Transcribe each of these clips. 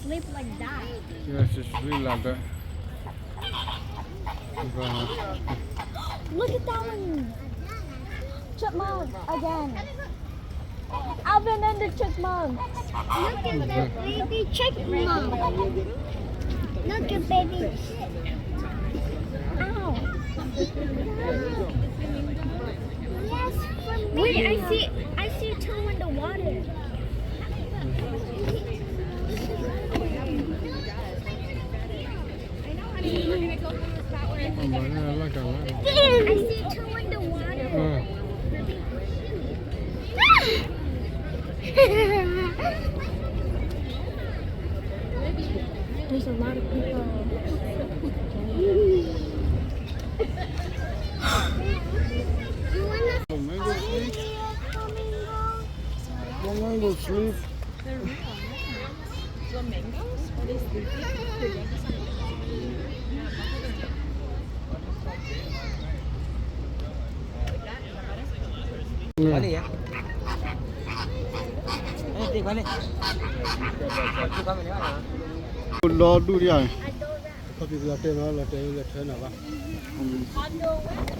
Sleep like that. Yes, it's really like that. Look at that one. Chipmunk again. Alvin and the chipmunk. Look at the baby chipmunk. Look at baby. Ow. Yes, for me. Wait, I see, I see two in the water. I see two in the water. There's a lot of people. Mango sleep. Mango sleep. Lọဒူၣ်ဒံးဧါ. ခီပညီလီၤတဲာ်လီၤ လီၤတဲာ်လီၤထွဲနၤဘၣ်. မ့ၢ်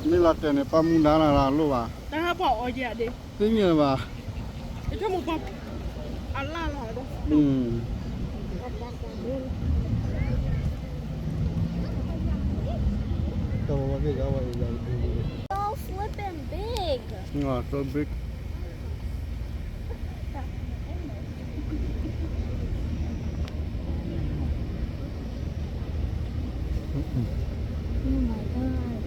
လီၤတဲာ်န့ၣ် ပှၤမူဒါနၤလၢအလိၣ်ဘၣ်. တၢ်ဟးပှၤအီၤယၤဒ့. သ့ၣ်ညါဘၣ်. အလၢ်လီၤ. တၢ်ဝဲဝဲသ့ၣ်ကဝဲအံၤ So flippin' big. Oh, so big. Oh my God.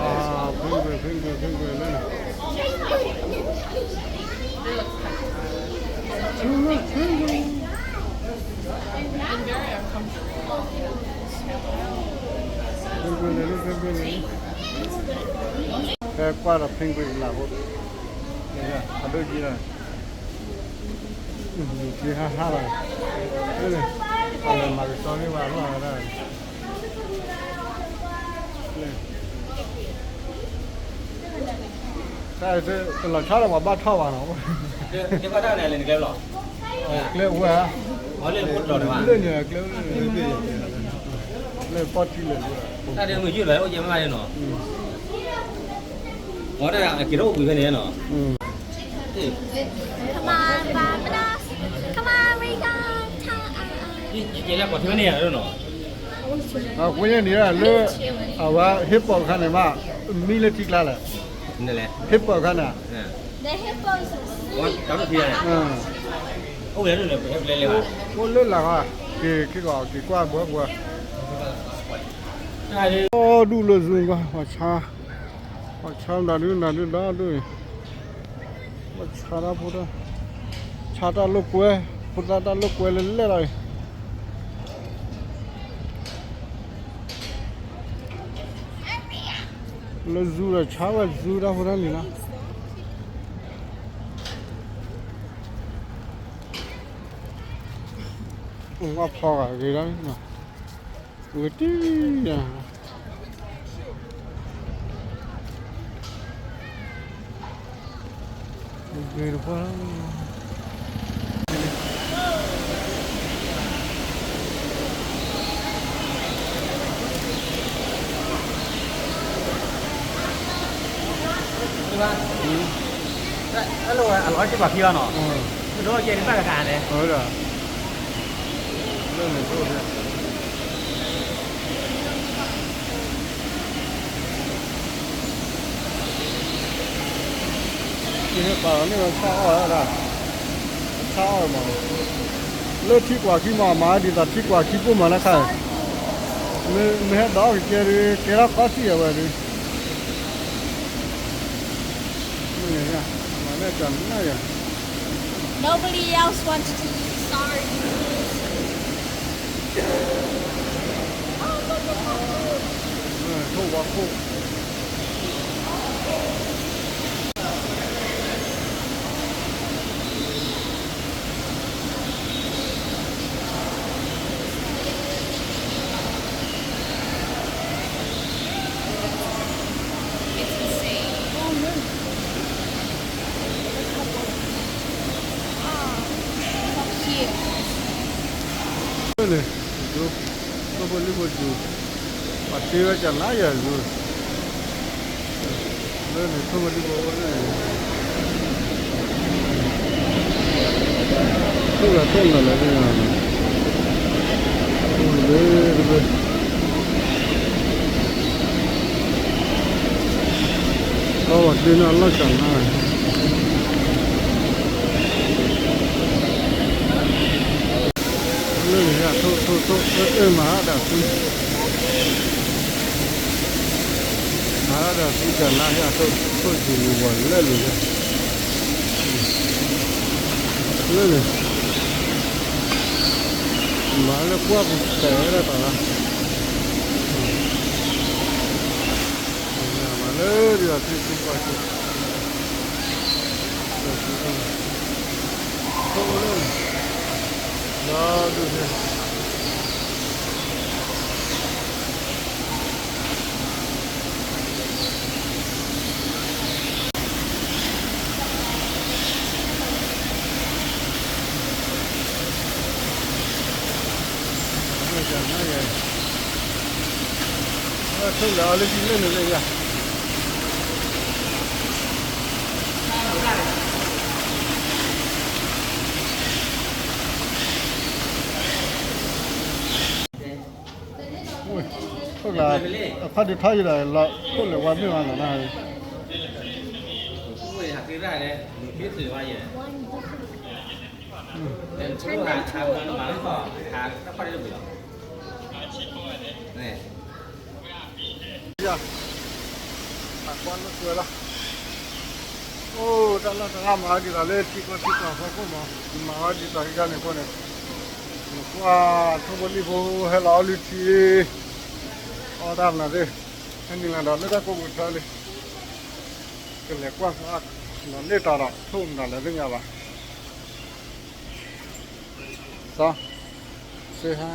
Ah, penguin, penguin, penguin, လၢ ဟဲကွၢ်ဒီး penguin လၢ်ဖိ, အဒိၣ်ကံလီၤ, ကံဟါဟါလီၤ, ပလဲၤမၤကဆှီန့ၢ်ဝဲအလီၢ်ဝဲဒၣ်, တၢ်တလီၤဆီဒီးပှၤဘၣ်ထီၣ်ဘၣ်နီၤ, ကျဲအိၣ်ဝဲ, လၢန့ၣ်ကျဲအိၣ်, လၢပီၢ်ထံလၢာ်လၢ, တၢ်တမုာ်ယုၢ်လီၤ အိၣ်ကဲမးနီၤ, အီၤတၢ်အက့ၤထီၣ်အိၣ်ဘှံးဖဲန့ၣ်နီၤ, Come on, Barbados. Come on, Rico. ကဲလၢပှၤထံဝဲန့ၣ်ယၤနီၤ, အဃိန့ၣ်လၢ, အဝဲ hippo အခါန့ၣ်မး, မံလၢထံကျါလဲၣ်, hippo အခါန့ၣ်, အိၣ်လၢလၢ်ဂီၤ, က့ၤက့ၤကီး က့ၤကွၢ်ဘှီဘှီ, အိၣ်ဒူၣ်လၢ zoo ကွၢ်, ပှၤဆါ, ပှၤဆါမတၤဒုမတၤဒုဒီဒူၣ်အံၤ, ပှၤဆါတၢ်ဖိတၢ်, ဆါတၢ်လိာ်ကွဲ, ဖိသၣ်တၢ်လိာ်ကွဲလၢလဲၣ်လီၤအံၤ, လၢ zoo ဒီးဆါဝဲ zoo တၢ်ဖိတၢ်လံၤလီၤ, အဖီဂာ်ဂ့ၤလီၤ, ဝဲတံၢ်ယၤ, ဂ့ၤတပှၢ်လီၤ, အလီၤစ့ၢ်ကီးခံဘၣ်နီၤ, ဒီးကဲန့ၣ်ဘၣ်တခါန့ၣ်, လၢန့ၣ် က့ၤန့ၣ်ပာ်လီၤန့ၢ်ဝဲဆၣ်အီၣ်ဝဲဒၣ်, ဆၣ်အီၣ်မး, လၢထံကွၢ်ခံမး မၤဒ်သိးထံကွၢ်ခံပိၢ်မးလၢခါ, မ့ၢ်ဟဲဒီးအီၣ်ကကဲဒုး ကဲထီၣ်ကီစံၣ်အဝဲဒုး, Nobody else wants to eat, sorry. န့ၣ်, ယိၤ, ထိၣ်ဖိလံၣ်ဖိယိၤ, ပှၤတ့ဝဲကလါယၤယိၤ, လၢန့ၣ် ထိၣ်ဖိလံၣ်ဖိအိၣ်န့ၣ်, ထိၣ်လၢထိၣ်လၢလၢန့ၣ်, အိၣ်တဘ့ၣ်တဘ့ၣ်, ကီၢ်ပှၤတ့န့ၢ်အလီၢ်ကလါ လၢန့ၣ် ဟဲထိၣ်ထိၣ်ထိၣ် အၢ မၤဒၣ်သံ, မၤဒၣ်သံကလါ ဟဲထိၣ်ထိၣ်ယိၤဝီၤလၢလံၤလၢ, လၢန့ၣ်, မၤလၢကွၢ်ပူၤတဲဒၣ်တၢ်လီၤ, မၤလၢဒ်သိးသံသံကွၢ်က့ၤ, ထိၣ်လၢန့ၣ်, ဒီဒူၣ်န့ၣ် ထိၣ်လၢအီၤလၢကံလၢန့ၣ်လၢယၤ ထိၣ်လၢ အခီၣ်ဒုးထီၣ်ယံၤဒီး လီၤထိၣ်လၢဝါမ့ၢ်ဝါနီၤနၤ, ယၤ, မၤကွၢ်လၢကွၢ်လီၤ, အိၣ်တၢ်လီၢ်တၢ်လၢမၤဝဲဒ်သိးလၢထံကီၢ်ထံကီၢ်အဖီခိၣ်မး, မၤဝဲဒ်သိးယၤန့ၣ်အဃိန့ၣ်, နကွၢ်ထိၣ်ဖိလံၣ်ဖိဟဲလီၤအီလုၢ်ထံ, အီၣ်တၢ်မနုၤသ့ၣ်, ဟဲနုာ်လီၤဒီးလၢတၢ်ကိးပူၤထၢလံ, ကလဲၤကွၢ်ဃီ, ဒီးန့ၢ်တၢ်ဒီးထိၣ်မတၤလဲၣ်သ့ၣ်ညါဘၣ် စီၤ, စ့ဟါ,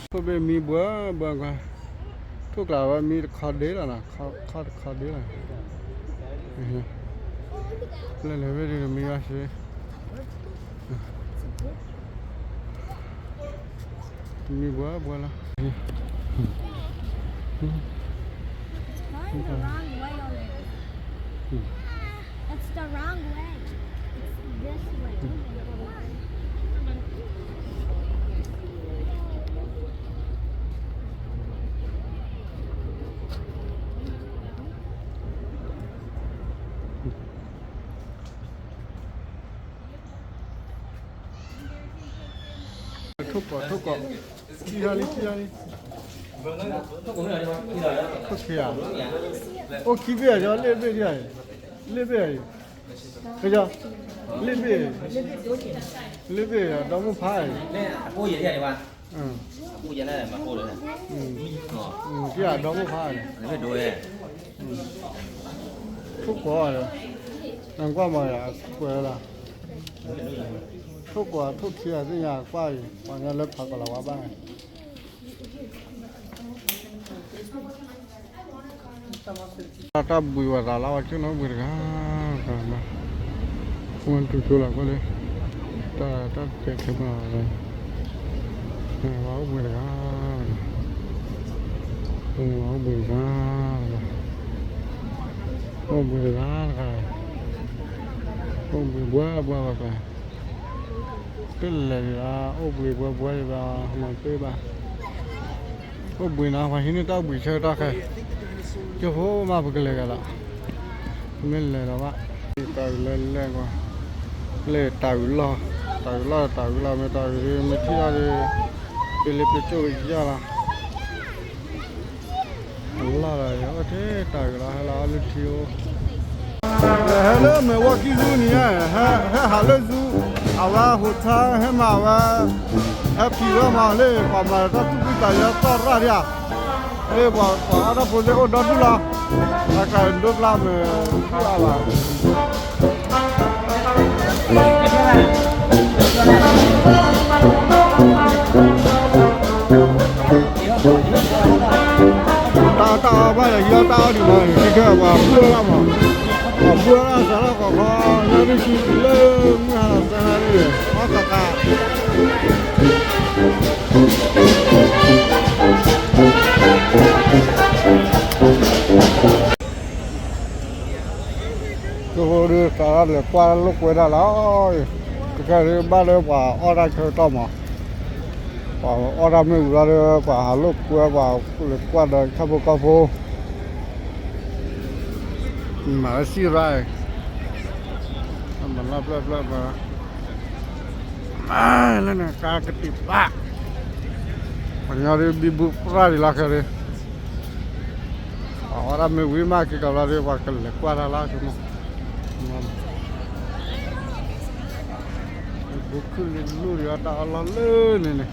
ထိၣ်ဘ့ၣ်မံဘှၢဘှၢကွၢ်, ထိၣ်ကျးဝဲမံတခီဒ့လီၤနီၤ, ခီတခီဒ့လီၤ, လၢလဲၤဘ့ၣ်ဒုးမံဘၣ်စ့, မံဘှၢဘှၢလီၤ. It's going the wrong way already. It's the wrong way. It's this way. ထိၣ်ကိး ထိၣ်ကိး, ခံဂၤလံ ခံဂၤလံ, ထိၣ်ခံဂၤ, အိၣ်ခံဘ့ၣ်ဧါ, လ့ၣ်ဘ့ၣ်ဧါ, လ့ၣ်ဘ့ၣ်ဧါ, လ့ၣ်ဘ့ၣ်, လ့ၣ်ဘ့ၣ်ဧါ, ဒီမုၢ်ဖးဧါ, ဒီမုၢ်ဖးဧါ, ထိၣ်ကိး, နကွၢ်မး ကွဲးလီၤ, ထိၣ်ကိး ထိၣ်ခံဂၤသ့ၣ်ညါကွၢ်အံၤ ပှၤကညီလၢဖးကီးလီၤဝါဘၣ်န့ၣ် တၢ်ဘှံးဝဲသးလၢဝဲကၠိနီၣ်ဘှံးတဂၤ, ဝဲတူၢ်ကၠိလီၤကွၢ်လၢ, တၢ်တၢ်တဲခဲမး, ဝဲအိၣ်ဘှံးတဂၤ, အိၣ်ဘှံးတဂၤ, အိၣ်ဘှံးတဂၤတဂၤ, အိၣ်ဘှံးဘှါဘှါဘၣ်ကျါ တလဲၤဒံးဘၣ်, အိၣ်ဘှံးဘှါဘှါဒံးဘၣ်, မၤပ့ၢ်ဘၣ်, အိၣ်ဘှံးနီၤ ပှၤဟံးန့ၢ်တၢ်အိၣ်ဘှံးဆၢကတီၢ်ခဲ, ကၠိဖိမးပကလဲၤဂၤလီၤ, မ့ၢ်လဲၤဒီးဘၣ်, တၢ်အုးလၢလဲၣ်ကွၢ်, လၢတၢ်အုးလီၢ်, တၢ်အုးလီၢ် တၢ်အုးလီၢ် မ့ၢ်တၢ်အုးမ့ၢ်ထံၣ်ထီၣ်ဒီး, ပလ့ပကၠိၣ်ကယၢ်လီၤ အလီၢ်ဒီး ယအိၣ်ထဲတၢ်ဂ့ၤလီၤ ဟဲလီၤအီလုၢ်ထံအိၣ်, ဟဲလၢမဲာ်ဝီခံဆူန့ၣ်, ဟဲဟးလၢဆူ, အဝဲဟိးထါဟဲမၤဝဲ, ဟဲဖံးဝဲမၤလၢ ပှၤမၤတၢ်သူၣ်ဖှံသးညီသီၣ်ရၣ်ဒံးဧါ, လၢပှၤအီၣ်တၢ်ဖိသ့ၣ်အိၣ်ဒီဒူၣ်လီၤ, အကၤဒိပျၢ်မဲာ်, တၢ်တၢ်အီၣ်ဘၣ်ယၤ ယီၢ်တၢ်အီၣ်ဒံးမး ယခံခဲပှၤပှၢ်လၢမး, ပှၤပှၢ်လၢစးထီၣ်ကီးခီ, လၢဒုးဆူလၢမုၢ်ဟါလီၤသၢနၣ်ရံၣ်န့ၣ်, အီၣ် သီခါ ကဒုးစးထီၣ်လဲၤကွၢ်လိာ်ကွဲတၢ်လီၤ. တခါဒုးဘၣ်လၢပှၤအီၣ်တၢ်ဆၢကတီၢ်မး, ပှၤအီၣ်တၢ်မ့ၢ်ဝံၤလီၤဒီး ပှၤဟးလိာ်ကွဲ ပှၤလဲၤကွၢ်ဒီးဆၣ်ဖိကီၢ်ဖိ မၤလၢစံၣ်ရၣ်, မၤလၢပျၢၢ်ပျၢၢ်ပှၤ လၢန့ၣ်ကါကတံာ်ပာ်, ပှၤကညီဒုးဘံဘူပြၢ်ဒံးလီၤခဲဒုး, ပှၤအီၣ်တၢ်မ့ၢ်ဝံၤမးက့ၤကီးလီၤဒီး ပှၤကလဲၤကွၢ်တၢ်လီၤဆိမိၣ်, ဘိခုၣ်လံလူၢ်ဒံးအီၣ်တၢ်အီၣ်လီၢ်လၢန့ၣ်န့ၣ်,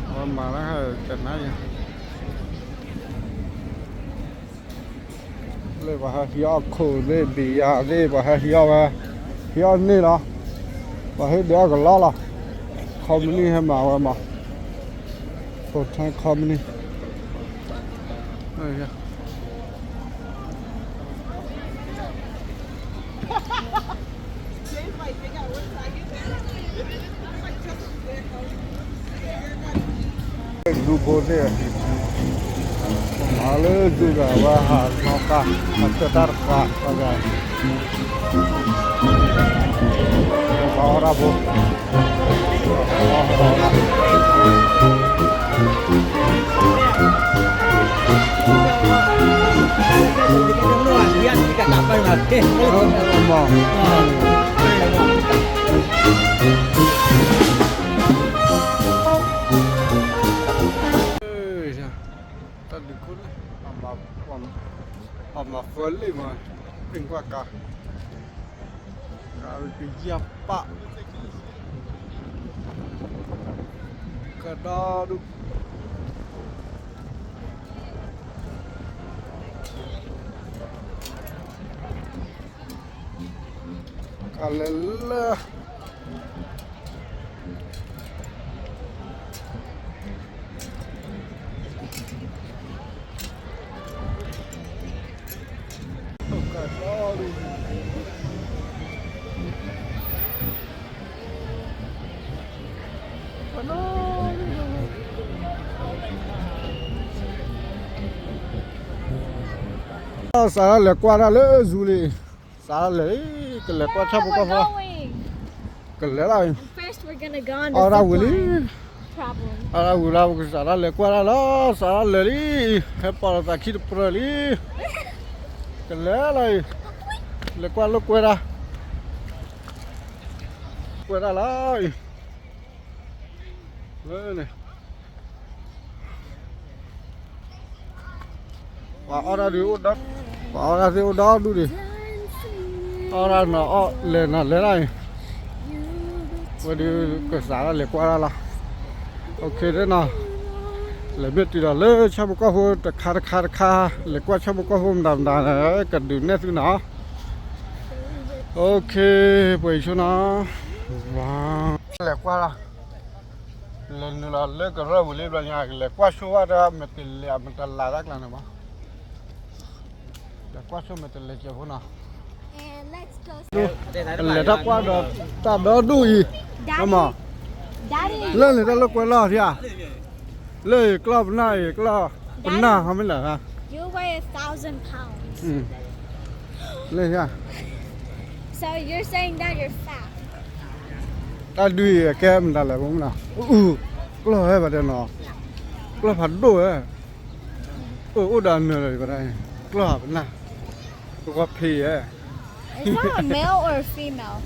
အဝဲမၤလၢတနၤယၤ လၢပှၤဟဲဟံးအီၣ်ခိၣ်သ့ၣ် ဘံယၤသ့ၣ် ပှၤဟဲဟံးအီၣ်ဝဲ, ဟံးအီၣ်န့ၢ်လီၤ, ပှၤဟ့ၣ်ဒုးအီၣ်ကလီလီၤ, ခီမနံၣ်ဟဲမၤဝဲမး, ဖိထၢၣ်ခီမနံၣ် ဒူဖိသ့ၣ်, မၤလၢဒူဒီး အဝဲဟးနီၣ်ဃာ် အဆၢတၢ်တဃာ် ပှၤအီၣ်တၢ်ဖိ တၢ်ဒုးခိၣ်န့ၣ် ပှၤမၤဖၢလံမး, ပ့ၢ်ကွၢ်ကါ, ကါကယၢ်ပာ်, ကဒီဒူၣ် ကလဲၤလၢ စးထီၣ်လဲၤကွၢ်တၢ်လၢ zoo လံ, စးထီၣ်လဲၤလံ, ကလဲၤကွၢ်ဆၣ်ဖိကီၢ်ဖိ, ကလဲၤလီၤ, အီၣ်တၢ်ဝံၤလံ, အီၣ်တၢ်ဝံၤလံ, ပကစးထီၣ်လဲၤကွၢ်တၢ်လီၤ, စးထီၣ်လဲၤလံ, ဟဲပိာ်လီၤသးခံတပြၢလံ, ကလဲၤလီၤအံၤ, လဲၤကွၢ်လိာ်ကွဲတၢ်, ကွဲတၢ်လီၤအံၤ, လၢန့ၣ် ပှၤအီၣ်တၢ်ဒုးအိၣ်ဒီး, ပှၤအီၣ်တၢ်သ့ၣ်အိၣ်ဒီဒူၣ်ဒံး, အီၣ်တၢ်နီၤအီၣ်လဲၤနီၤလဲၤတၢ်အံၤ, ဝဲဒုးကစးထီၣ်လဲၤကွၢ်တၢ်လီၤ, အိၣ်ခ့သ့ၣ်နီၤ, လဲၤမ့ၢ်တုၤဒီးလၢဆၣ်ဖိကီၢ်ဖိတခါတခါတခါ, လဲၤကွၢ်ဆၣ်ဖိကီၢ်ဖိမတၤမတၤ, ကဒုးနဲၣ်သုနီၤ, အိၣ်ခ့, ပှဲၤယဆိနီၤ, လဲၤကွၢ် လဲၤနုာ်လီၤလၢကရၢၢ်ပူၤလံဘျီညါ, လဲၤကွၢ်ဆိဝဲတၢ်မ့ၢ်တလဲၤ မ့ၢ်တလးတၢ်ကျါန့ၣ်မး, လဲၤကွၢ်ဆိမ့ၢ်တလဲၤကဲဖိနီၤ, လဲၤတၢ်ကွၢ်ဒီး တၢ်ဒီဒူၣ်အံၤ, မ့ၢ်, လၢန့ၣ်တၢ်လိာ်ကွဲလီၤထံဧါ, လၢအံၤကျီၢ်ပနၢ်အံၤကျီၢ်, ပနၢ်ဟီမ့ၢ်လၢ, လၢ So you're saying that you're fat? တၢ်ဒုးအံၤအကဲမတၤလဲၣ်, အူ, ကျီၢ်ဝဲဘၣ်တဲနီၤ, ကျီၢ်ဖးဒိၣ်ဝဲ, အိၣ်ဒီးအနၢၤလီၤ, ကျီၢ်ပနၢ်, ပကွၢ်ဖံးယဲ, Is that a male or a female?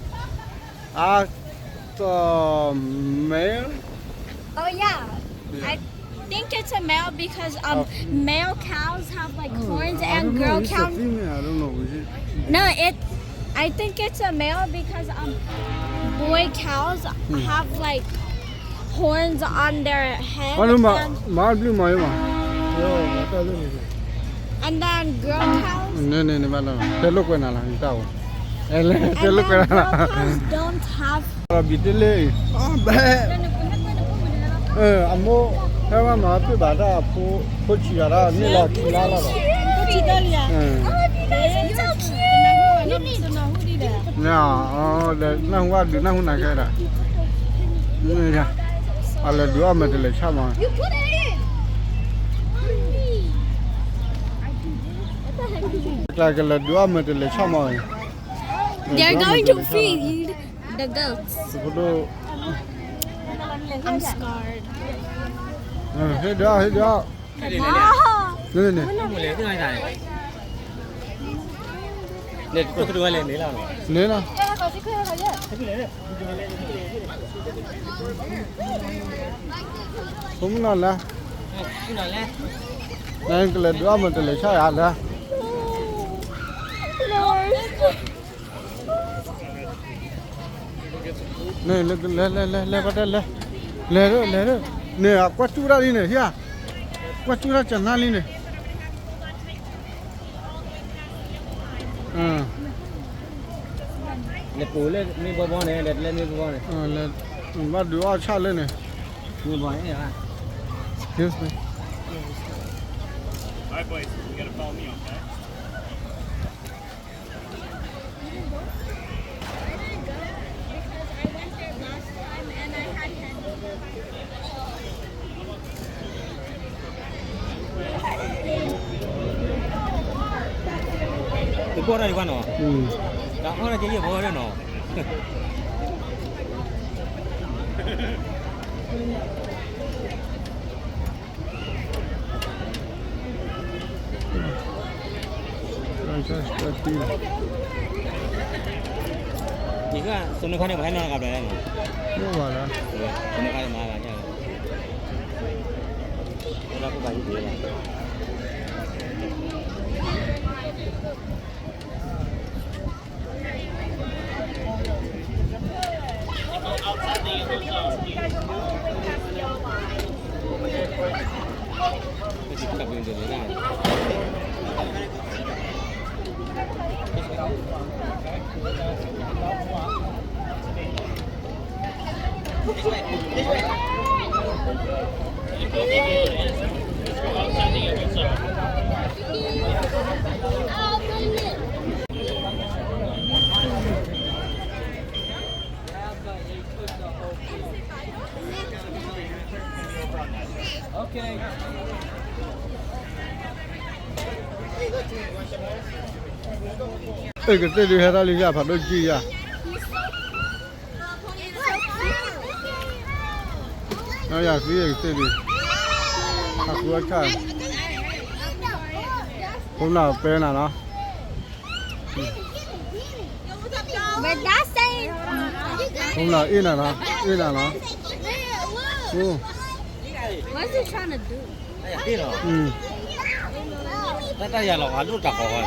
I thought male. Oh yeah. I think it's a male because um male cows have like horns and girl cows. I don't know. Is it? No, it. I think it's a male because um boy cows have like horns on their head and, and then girl cows. န့ၣ်န့ၣ်န့ၣ် ဘၣ်လီၤ, တဲလိာ်ကွဲနၤလီၤ နတၢ်အိၣ်, အဲလဲၤတဲလိာ်ကွဲနၤလီၤ, ဘံတ့လ့, အမိၢ်, ဟဲဝဲမၤပ့ၢ်ဘၣ်တၢ်ဖိဆံးဂၤဒၣ်န့ၣ်လီၤခံလါလီၤ, နၢ်ဟူဝဲဒုးနၢ်ဟူနၤခဲဒၣ် အလဲၤဒုးအီၣ်မ့ၢ်တလဲၤဆၣ်မး, ကျါကလဲၤဒုးအီၣ်မ့ၢ်တလဲၤဆၣ်မး, they're going to feed the goats. ဟ့ၣ်ဒုးအီၣ် ဟ့ၣ်ဒုးအီၣ်, န့ၣ် န့ၣ်လီၤ, ဖိမုၣ်နီၤလဲၣ်, နကလဲၤဒုးအီၣ်မ့ၢ်တလဲၤဆၣ်ယၤလဲၣ်, န့ၣ် လဲၤ လဲၤ လဲၤ လဲၤ လဲၤ လဲၤ, လဲၤ လဲၤ, န့ၣ် အကွၢ်စူၣ်တၢ်လံန့ၣ် ဟံၣ်, ကွၢ်စူၣ်တၢ်ကနၣ်လံန့ၣ် ဟံၣ်, လဲၤပူၤလၢမ့ၢ်ဘီဘီန့ၣ် လဲၤတလဲမ့ၢ်ဘီဘီန့ၣ်, ဘၣ်ဒုးအီၣ်ဆၣ်လၢန့ၣ်, မ့ၢ်ဘီန့ၣ်, excuse me. Thank you. နခါန့ၣ် ပဟဲနီၢ်နကဘျီလဲၣ်နီၤ, မ့ၢ်ဘၣ်လၢ, နခါန့ၣ်မၤဂၤညါလီၤ, အဲ ကသ့ၣ်ဒုးဟဲထီၣ်လံယၤ ဖးဒိၣ်ကံယၤ, ယၤသံကသ့ၣ်ဒုး, အဃုအဆၣ်, ဖိနၢ်ပဲနၤနီၤ, ဖိနၢ်အ့ၣ်နၤနီၤ, အ့ၣ်နၤနီၤ, တၢ်တၢ်ယၤလီၤ အဒိၣ်တၢ်ဃီဃီန့ၣ်, တ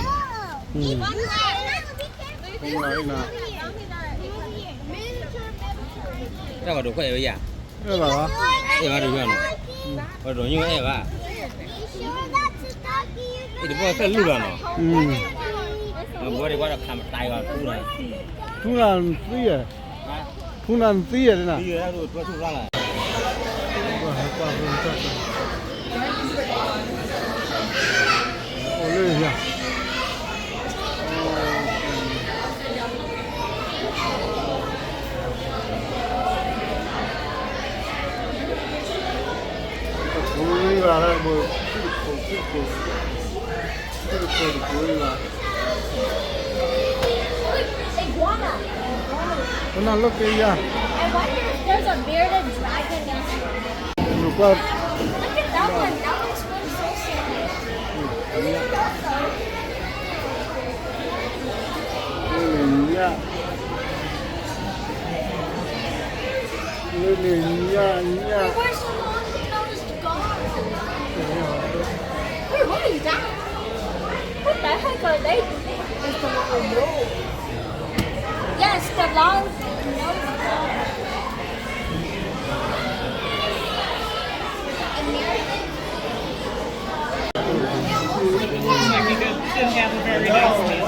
ၢ်ဂီၤဒိးခွဲးအဲၣ်ဝဲယၤ, အဲၣ်ဘၣ်လီၤ, အဲၣ်ဘၣ်တယီၤနီၤ, ပှၤဒိးညိအဲၣ်ဘၣ်, အံၤတဘီၣ်သၢလူၢ်လီၤနီၤ, ဘီဒံးကွၢ်ဒီးခးမတၤအီၤထူလီၤ, ထူလီၤသံယဲၢ်, ထူလီၤသံယဲၢ်တနၤ, အိၣ်လၢယၤ တကိးဂၤလၢဘိ တကိး တကိး တကိးဂၤ, ပနၢ်လိၣ်က့ယၤ, there's a bearded dragon yesterday. Look at that one. That one swims so slow. Lily, yeah. Lily, yeah, yeah. We were so long ago, it's gone. We're running down. What the heck are they doing? It's the long nose. Yes, the long nose. American. Didn't have a very nice meal.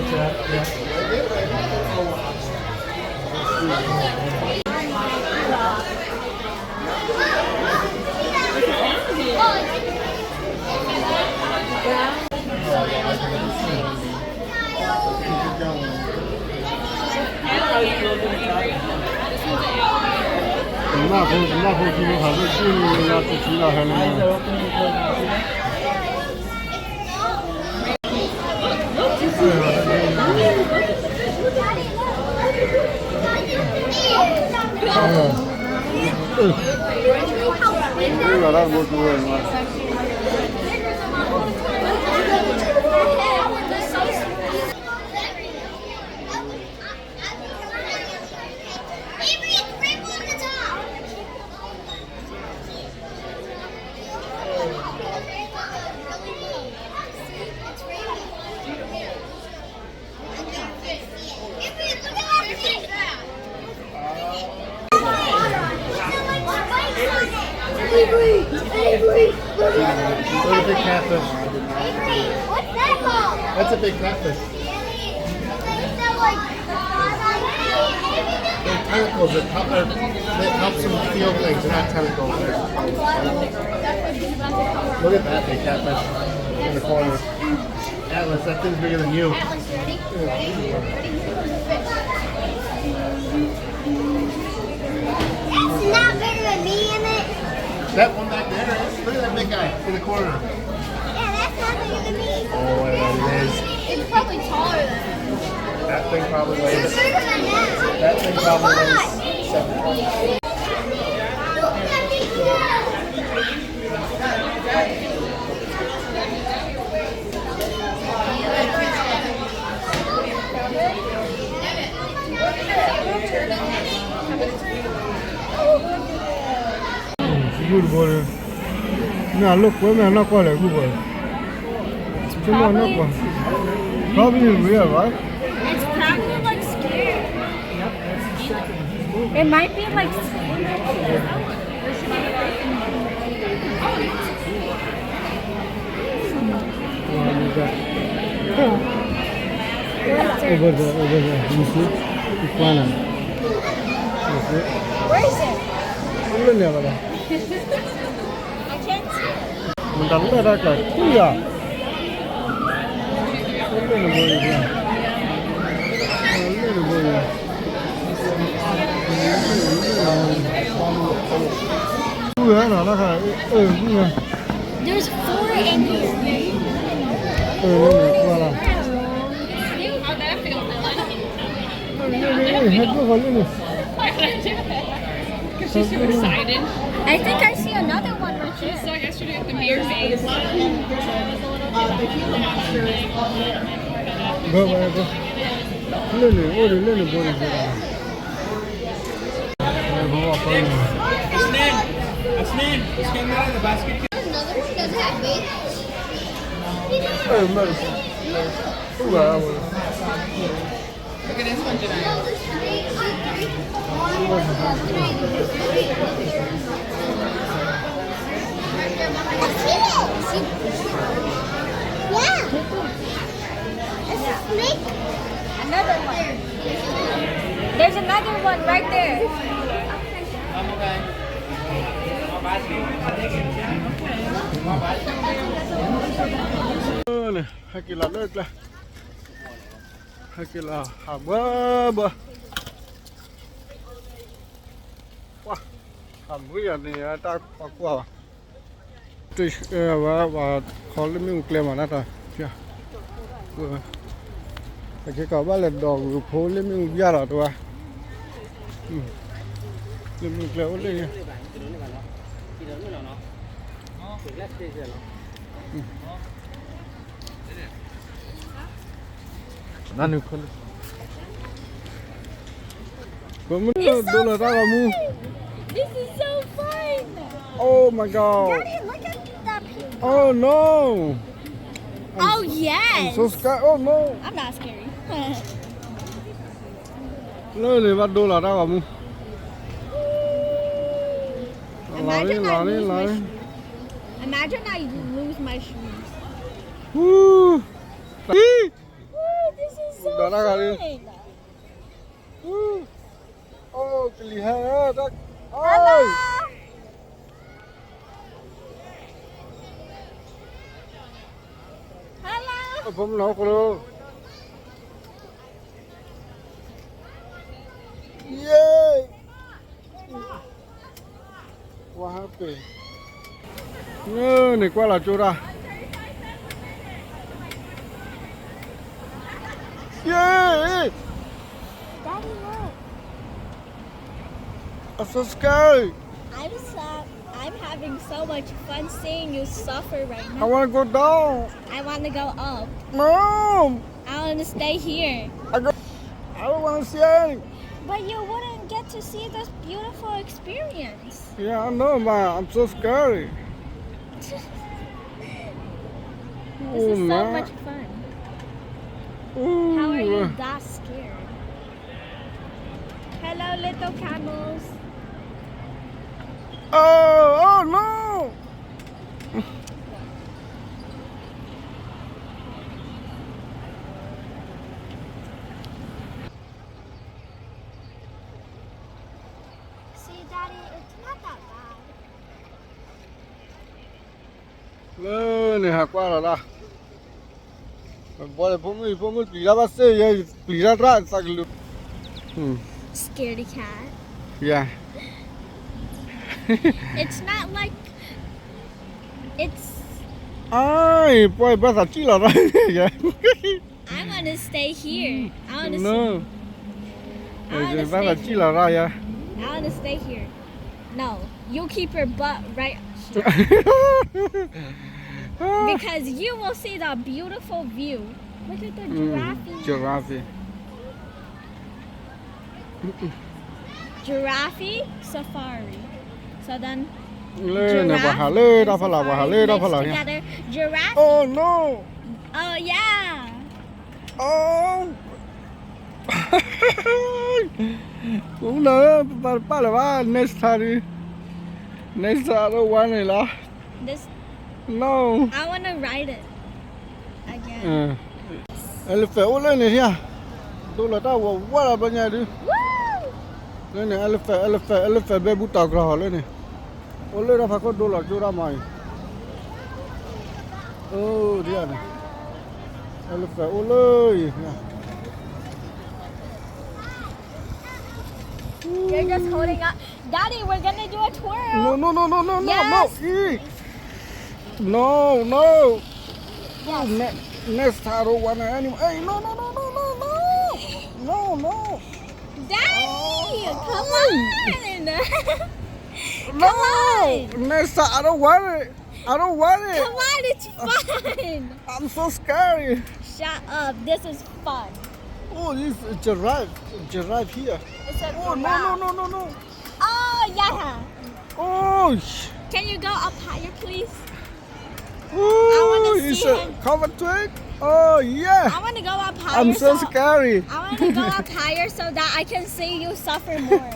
နၢ်ဖိ နၢ်ဖိ ထံဖိ ဟးလၢ ကၠူၣ်လၢ လါ ထူထူ လၢ ဟဲလၢ Avery, Avery, look at that. Look at the catfish. Avery, what's that called? That's a big catfish. It's like, they're tentacles. They pop, they're, they pop some steel things. They're not tentacles. They're, look at that big catfish in the corner. Atlas, that thing's bigger than you. Atlas, ready? Ready? That's not bigger than me, is it? That one back there is. Look at that big guy in the corner. Yeah, that's not bigger than me. Oh, yeah, it is. It's probably taller than me. That thing probably weighs. It's bigger than that. That thing probably weighs seven pounds. Look at that big guy. ဂုၢ်တဘိန့ၣ် မ့ၢ်အလိာ်ကွဲမ့ၢ်အနီၢ်ကီၢ်လဲၣ် ဂုၢ်ဘိန့ၣ် ဆိကမိၣ်အနီၢ်ကီၢ် probably real, right? It's probably like scared. It might be like scared. Over there, over there. You see? Iguana. You see? Where is it? Over there. I can't see it. မတၤလဲၣ်တၢ်ကးထူၣ်ယၤ လၢနဘိအံၤ လၢနဘိအံၤ ထူၣ်ယၤနီၤ တၢ်ခါ အၢ ထူၣ်ယၤ There's four in here. အၢ လၢနကွၢ်လီၤ ဟဲဒိၣ်ဃီလၢန Because she's so excited. I think I see another one right there. She saw yesterday at the mirror maze. Go, go, go. လၢန အိၣ်ဒီးလၢနဘိန့ၣ် Asnan, Asnan, just get him out of the basket. Another one doesn't have bait. အဲ မ့ၢ် Look at this one, Janiyah. Yeah. It's a snake. Another one. There's another one right there. Haki la lơ cla. Haki la ha bơ bơ. Wa, ha bri ya ni ta kwa kwa. Tui, wa, wa, kho lơ mi u kle ma na ta. Tia. Wa. Haki ka ba le dog u pho lơ mi u bia la to wa. Lơ mi u kle o lơ ya. Nanu khol. Bơ mă dô lă ta wa mu. This is so fun. Oh my God. Daddy, look at that pink. Oh no. Oh yes. I'm so scared. Oh no. I'm not scary. Lơ lơ wa dô lă ta wa mu. Imagine I lose my shoes. Imagine I lose my shoes. Woo. Woo, this is What are you doing? Ooh. Oh, ကလံၤဟဲ, Hello. Hello. ဖိမုၣ်နီၤ ယဲ. What happened? န့ၣ်ကွၢ်လီၤကၠိတၢ်. ယဲ. Daddy, look. I'm so scared. I'm so, I'm having so much fun seeing you suffer right now. I wanna go down. I wanna go up. No. I wanna stay here. I go, I don't wanna see any. But you wouldn't get to see this beautiful experience. Yeah, I know, but I'm so scared. This is so much fun. How are you that scared? Hello, little camels. Oh, oh no! See, Daddy, it's not that bad. လၢန့ၣ်ဟးကွၢ်လီၤဒၣ်. ဘီဖိမုၣ် ဖိမုၣ်ပျံၤတၢ်ဘၣ်စ့ၢ်ယဲ ပျံၤတၢ်တၢ်သးကလူး. Scaredy cat. Yeah. It's not like it's. အၢ ပှၤဘၣ်သးစံၣ်လီၤတၢ်ယဲ. I want to stay here. I want to No. See. I want to stay here. ဘၣ်သးစံၣ်လီၤတၢ်ယဲ. I want to stay here. No, you keep your butt right here. Because you will see the beautiful view. Look at the giraffe. Giraffe. Giraffe safari. So then, လၢန့ၣ် giraffe ပှၤဟးလၢတၢ်ဖီလာ် and safari ပှၤဟးလၢတၢ်ဖီလာ် mixed ပှၤဟး together. Giraffe. Oh no. Oh. အိၣ်လၢ ပပၢ်တပၢ်လၢၤဘၣ် next time ဒု next time အဝဲန့ၣ်လီၤ. This No. I wanna ride it again. Elephant အိၣ်လၢန့ၣ်ဧါ, ဒိလီၤတၢ်ဝးဝးလီၤဘျီညါဒု Woo! လၢန့ၣ် elephant, elephant, elephant ဘဲဘူတီၤကြီၤလၢန့ၣ်, အိၣ်လၢတၢ်ဖးခိၣ်ဒိလီၤကၠိတၢ်မၤအံၤ, အိၣ်ဒ်န့ၣ်, elephant အိၣ်လၢအံၤ You're just holding up. Daddy, we're gonna do a twirl. No, no, no, no, no, no, no. Yes. Eee. No, no. Yes. Ne-, next time I don't want to anymore. Hey, no, no, no, no, no, no. No, no. Daddy, come on. No. Come on. Next time I don't want it. I don't want it. Come on, it's fun. I'm so scary. Shut up. This is fun. Oh, this is giraffe. Giraffe here. It's a giraffe. Oh, no, no, no, no, no. Oh, yeah. Oh, sh- Can you go up higher, please? Ooh, I wanna see him. Cover twig. Oh, yeah. I wanna go up higher. I'm so, so scary. I wanna go up higher so that I can see you suffer more.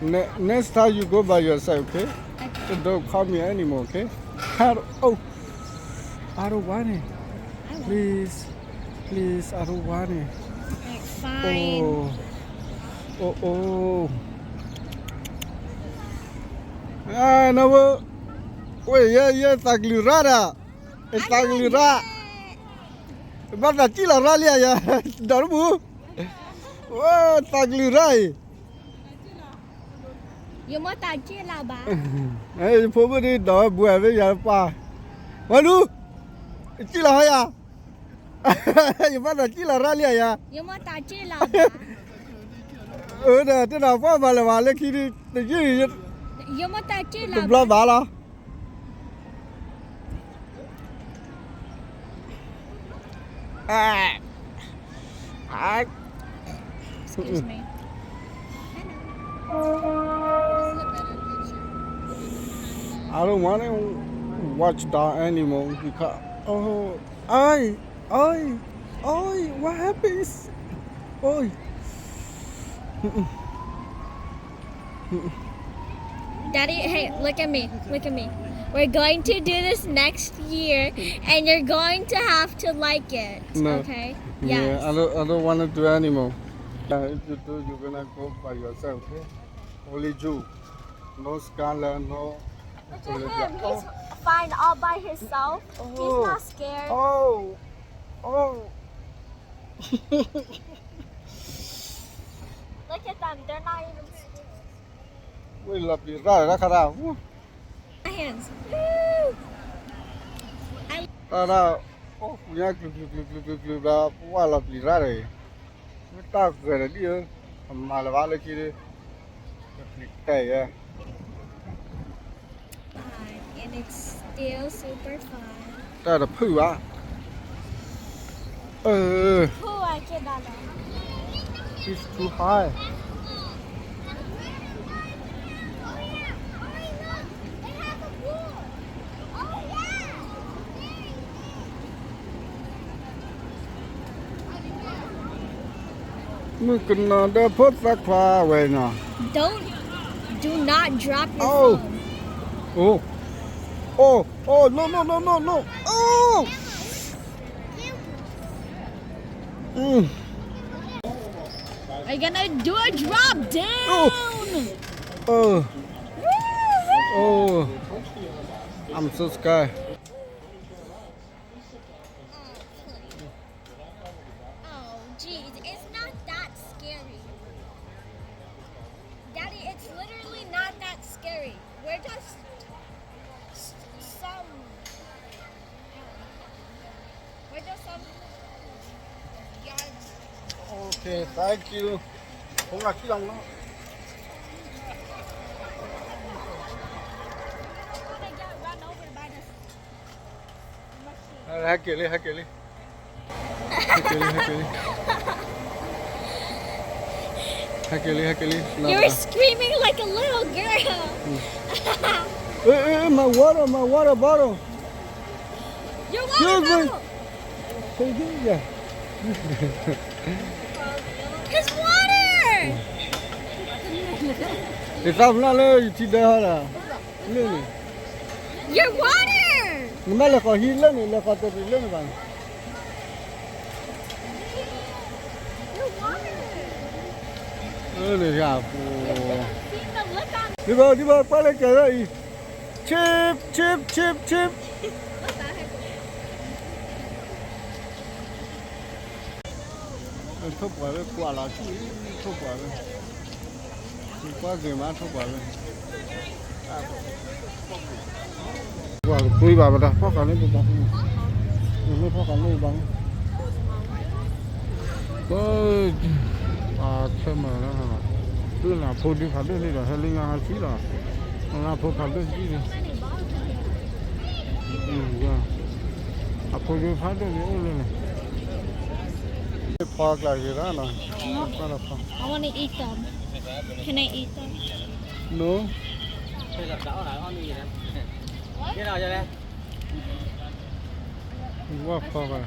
Ne-, next time you go by yourself, okay? Okay. So don't call me anymore, okay? I don't, oh, I don't want it. I want it. Please, please, I don't want it. Alright, fine. Oh, oh, oh. Ah, no, wait, yeah, yeah, သးကလုၢ်ရၣ်ဒၣ်. သးကလုၢ်ရၣ်. ဘၣ်သးစံၣ်လီၤရၣ်လံယၤ, ဒီးတမူ, ဝဲသးကလုၢ်ရၣ်အံၤ. ယမိၢ်သးစံၣ်လီၤဘၣ်. ယဖိမုၣ်ဒ်ဒီးဝဲဘှဲးဝဲယၤပၢ်, ဝဲလူ, စံၣ်လီၤဟီယၤ, ယဘၣ်သးစံၣ်လီၤရၣ်လံယၤ. ယမိၢ်သးစံၣ်လီၤဘၣ်. အၢ ဒီးတဲနၤပှၢ်မၤလၢၤဘၣ်လၢခံဒ်, ယမိၢ်သးစံၣ်လီၤဘၣ်. တဘျီဘၣ်လီၤ. Ah. I, excuse me. I don't want to watch that anymore because, oh, I, I, I, what happens? Oh. Mm-mm. Mm-mm. Daddy, hey, look at me. Look at me. We're going to do this next year, and you're going to have to like it. No. Okay? Yeah, yes. I don't, I don't want to do anymore. Uh, if you do, you're gonna go by yourself, okay? Only you. No Skylar, no. Look at him. He's fine all by himself. Oh. He's not scared. Oh. Oh. Look at them. They're not even scared. ဝ့ၢ်လီၤပျံၤရၣ်ရၣ်ခါရၣ် Hands. တၢ်ဒၣ် အိၣ်ပူၤညါ ကျုၤကျုၤကျုၤကျုၤကျုၤကျုၤဘျီ ပဝၢ်လီၤပျံၤရၣ်ဒီး မ့ၢ်တၢ်ဂဲၤဒီးဒ်ဧၢ အမၤလၢၤဘၣ်လၢခံဒီး ပျံၤတဲာ်ယဲ And it's still super fun. တၢ်တဖုၣ်ဘၣ် It's too high. မုၣ်ကနီၤဒီးဖိသၣ်ခွါဝဲနီၤ Don't, do not drop your phone. Oh, oh, oh, no, no, no, no, no. Oh. Mm. Are you gonna do a drop down? Oh. Oh. Oh. I'm so scared. Oh, geez, it's not that scary. Daddy, it's literally not that scary. We're just s- some. We're just some yards. Okay, thank you. ผมก็คิดลองเนาะ I don't wanna get run over by the ဟဲက့ၤလံ ဟဲက့ၤလံ ဟဲက့ၤလံ ဟဲက့ၤလံ ဟဲက့ၤလံ ဟဲက့ၤလံ You were screaming like a little girl. เอ้ย เอ้ย my water, my water bottle. Your water bottle. Take it, yeah. It's water. သ့ၣ်သၣ်ဖျါလၢယထံဒၢဟီဒၣ် လၢန့ၣ် Your water. နမ့ၢ်လဲၤဃီၤဟံးလၢန့ၣ် လဲၤဃီၤတရံးလၢန့ၣ်ဘၣ်န့ၣ် Your water. လၢန့ၣ်ယၤပူၤ See the look on ဒ်ဘၣ် ဒ်ဘၣ် ကွၢ်လၢကဲၤလၢအံၤ cheap cheap cheap cheap. ထိၣ်ပှာ်ဝဲကွၢ်လီၤဆူၣ်အံၤ ထိၣ်ပှာ်ဝဲ ကွၢ်က့ၤမးထိၣ်ပှာ်ဝဲ ကွၢ်ကသွံဘၣ်ပတၢ် ဖီၣ်ဃာ်န့ၢ်ပဘၣ် မ့ၢ်ဖီၣ်ဃာ်န့ၢ်ပဘၣ် ပှၤဆၢမၤလၢ ဒုးနၤဖိဒုးဖးဒိၣ်န့ၣ်ဒီး ဟဲလၢညါဟးဆံလီၤ နဖိဖးဒိၣ်ကံၣ်န့ၣ် အဖိဒုးဖးဒိၣ်န့ၣ်အိၣ်လၢန့ၣ် ဖီကျးက့ၤဒၣ်နီၤ I wanna eat them. Can I eat them? No. What for?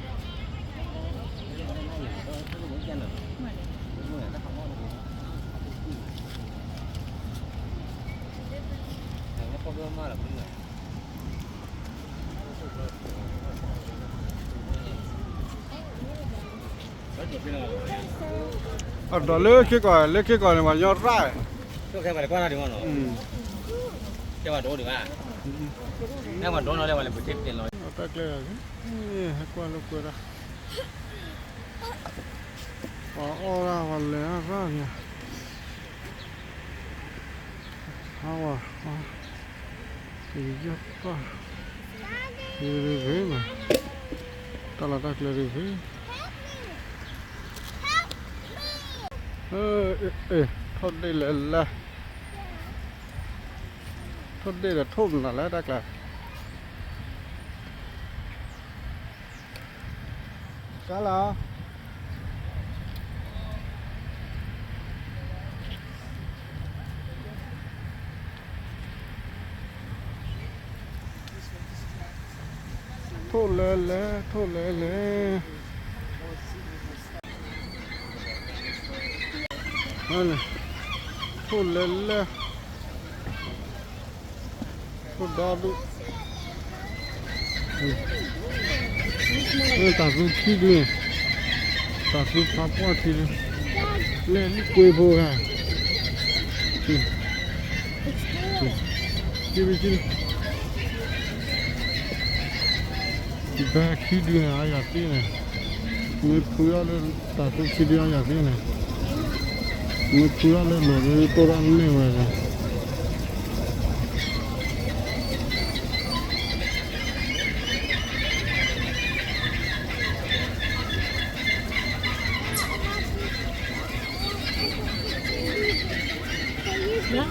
Ardor လၢခံကီၢ် လၢခံကီၢ်န့ၣ် ပှၤညီရၣ် တဲဝဲဒိးဒံးဘၣ် တဲဝဲဒိးနီၤ တဲဝဲလၢပထံပတ့ၢ်လီၤ တၢ်ကျဲ ဟဲကွၢ်လိာ်ကွဲဒၣ် ပှၤအီၣ်ဒၣ်ပှၤလဲၤဒၣ်ရၣ်န့ၣ် ဟါဝၤ ယယီၢ်ပၢ် ယရ့ဖ့မး တၢ်လီၢ်တၢ်ကျဲရ့ဖ့ ထိၣ်ဒ့ၣ်လဲၣ်လဲၣ် ထိၣ်ဒ့ၣ်ဒီးထိၣ်မနုၤလဲၣ် တၢ်ကျဲ ကါလီၤ ထိၣ်လဲၣ်လဲၣ် ထိၣ်လဲၣ်လဲၣ် ထိၣ်လဲၣ်လဲၣ် ထိၣ်ဒီဒူၣ် တၢ်သူခံဒုန့ၣ်, တၢ်သူဖးပှၢ်ခံဒု, လဲၤလံကွ့ဖိဂၤ, ဘၣ်ခံဒုန့ၣ် အယၤသ့န့ၣ်, မ့ၢ်ဖုထီၣ်လၢ တၢ်သူခံဒုအယၤသ့န့ၣ်, မ့ၢ်ဖုထီၣ်လၢလိၤဒု တိၢ်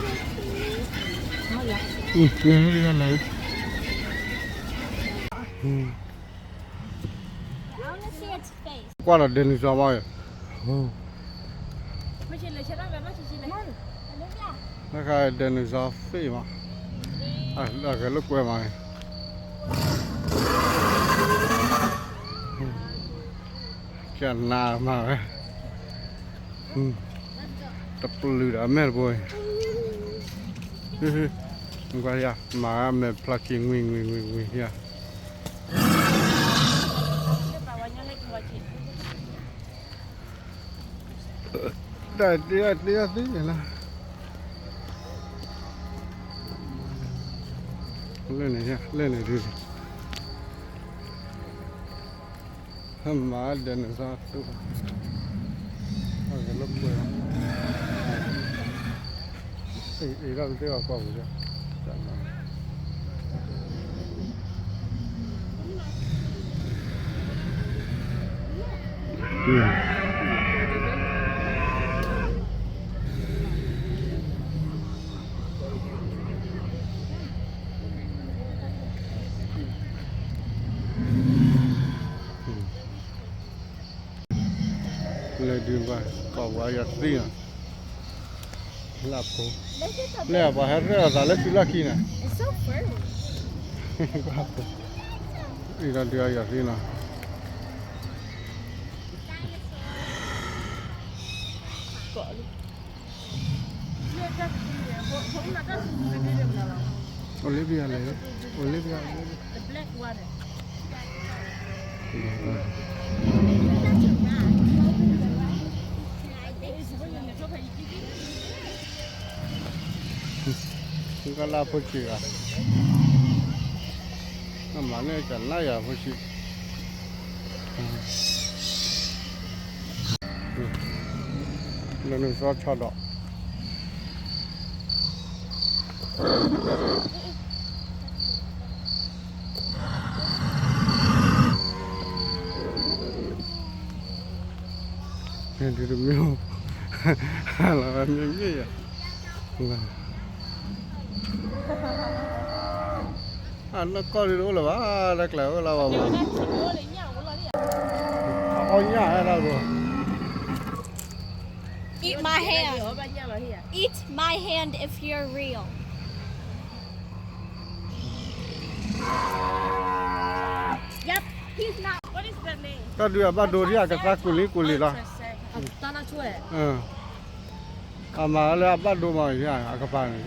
ထီၣ်န့ၢ်ဝဲလီၤ. ကွၢ်ဒီး dinosaur မး, တခါ dinosaur သ့မး, အဂဲၤလိာ်ကွဲမးန့ၣ်, ကနးမးဝဲ, တပျုာ်ဒီးအမဲာ်တဘိ, မၤအမဲာ်ဖျါခံ ငွံ ငွံ ငွံ ငွံ ယၤ တၢ်တ့တ့သ့လီၤ, လၢန့ၣ် လၢန့ၣ်ဒုး, ဟဲမၤဒဲးန့ၣ်သးတူၢ်, အဂဲၤလိာ်ကွဲ, အ့ၣ် အ့ၣ် ဒၣ်ပသ့ၣ်အီၤကွၢ်ပူၤ, လဲၤဒုးဘၣ် ကိးဝဲယၤသ့ၣ်နီၤ, လၢဖိ, လၢပှၤဟဲရဲၣ်အသးလၢသုလီၢ်ခံန့ၣ်, အံၤဒီးဒုးအယၤသ့ၣ်နီၤ. အိၣ်လၢဘံယၤလဲၣ်, အိၣ်လၢဘံယၤလဲၣ်, ကလၢဖိဆံးဂၤ, နမၤန့ၢ်ကနၣ်ယၤဖိဆံး, လၢနစီဆီဒီး ဒုးတမ့ၢ်, လီၤမ့ၢ်မ့ၢ်ယၤ, အနီၢ်ကီၢ်ဒုးတအိၣ်လၢၤဘၣ်, တၢ်ကျဲၤအိၣ်လၢဘၣ်ဘၣ်, အအီၣ်ညၣ်ဟဲလီၤဘၣ်. Eat my hand. Eat my hand if you're real. Yep, he's not. What is the name? တၢ်ဒုးအဘၣ်ဒိဒ်အကသါကူလံကူလံလီၤ, အမၤလၢအဘၣ်ဒိမး, အကပၤန့ၣ်,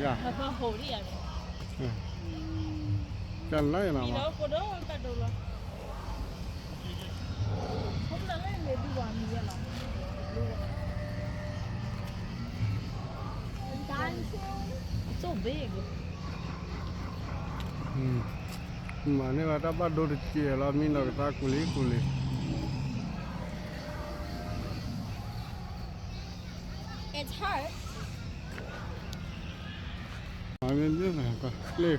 ကနၣ်ယၤနီၤ, မၤန့ၢ်ဝဲ တၢ်ဘၣ်ဒိတစဲးလီၤ, မံနီၤကသါကူလံကူလံ. It's hard. မ့ၢ်မ့ၢ်လၢခါ, လၢ